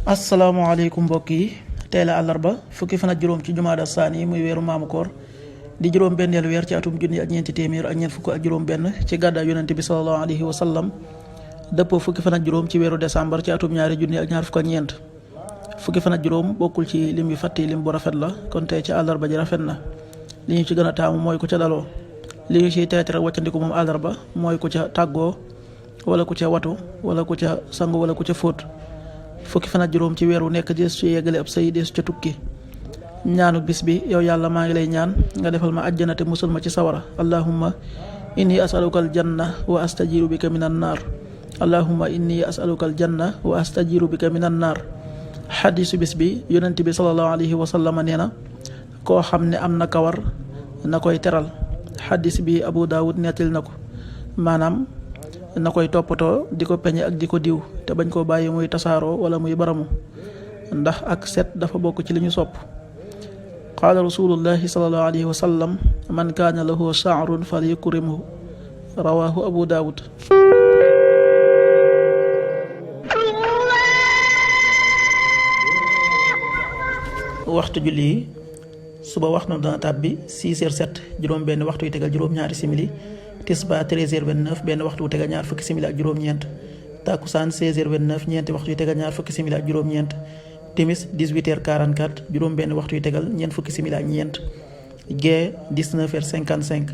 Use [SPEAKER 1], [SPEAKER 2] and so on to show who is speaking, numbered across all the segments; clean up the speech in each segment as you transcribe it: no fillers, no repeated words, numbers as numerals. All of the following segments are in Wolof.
[SPEAKER 1] asalaamaaleykum mbokk yi tey la àllarba fukki fan ak juróom ci jumaada saani muy weeru maamu koor di juróom benneelu weer ci atum junni ak ñeenti téeméer ak ñeent fukk ak juróom benn ci gàddaay yonente bi sallallahu alayhi wa sallam dëppoo fukki fan ak juróom ci weeru décembre ci atum ñaari junni ak ñaar fukk ak ñeent fukki fan ak juróom bokkul ci lim yu fàtti lim bu rafet la kon tey ci àllarba ji rafet na li ñu ci gën a taamu mooy ku ca daloo li ñu ciy teetere wàccandiku moom àllarba mooy ku ca tàggoo wala ku ca watu wala ku ca sangu wala ku ca fóot fukki fan ak juróom ci weer wu nekk dees ci yeggale ab sëy dees ca tukki ñaanu bis bi yow yàlla maa ngi lay ñaan nga defal ma àjjana te musul ma ci sawara allahumma inni asaluka aljanna wa astajiru bika minan naar allahumma inni asaluka aljanna wa astajiru bika minan naar xadisu bis bi yonent bi sallallahu alayhi wa sallam nee na koo xam ne am na kawar na koy teral xadis bi Abu Daawud nettil na ko maanaam na koy toppatoo di ko peñe ak di ko diw te bañ koo bàyyi muy tasaaroo wala muy baramu ndax ak set dafa bokk ci li ñu sopp qaala rasulullahi sallallahu alayhi wa sallam man kaana lahu sha'run falyukrimhu rawahu Abu Daawud. waxtu julli yi suba wax na dana tàbbi 6h07 juróom benn waxtu yu tegal juróom-ñaari simili tisba 13h29 benn waxtu wu tegal ñaar fukki simili ak juróom-ñeent takkusaan 16h29 ñeenti waxtu yu tegal ñaar fukki simili ak juróom-ñeent timis 18h44 juróom benn waxtu yu tegal ñeent fukki simili ak ñeent gee 19h55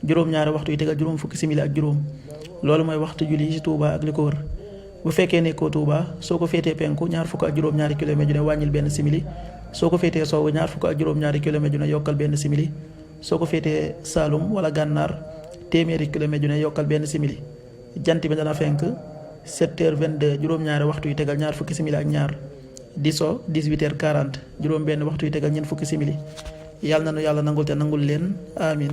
[SPEAKER 1] juróom-ñaari waxtu yu tegal juróom fukki simili ak juróom loolu mooy waxtu julli ci Touba ak li ko wër bu fekkee nekkoo Touba soo ko féetee penku ñaar fukk ak juróom-ñaari kilomètre ju ne wàññil benn simili soo ko féetee soowu ñaar fukk ak juróom-ñaari kilomètre ju ne yokkal benn simili soo ko féetee Saalum wala Gànnaar téeméeri kilomètre ju ne yokkal benn simili jant bi dana fenk 7h22 juróom-ñaari waxtu yu tegal ñaar fukki simili ak ñaar di so 18h40 juróom benn waxtu yu tegal ñeent fukki simili yàlla na nu yàlla nangul te nangul leen amin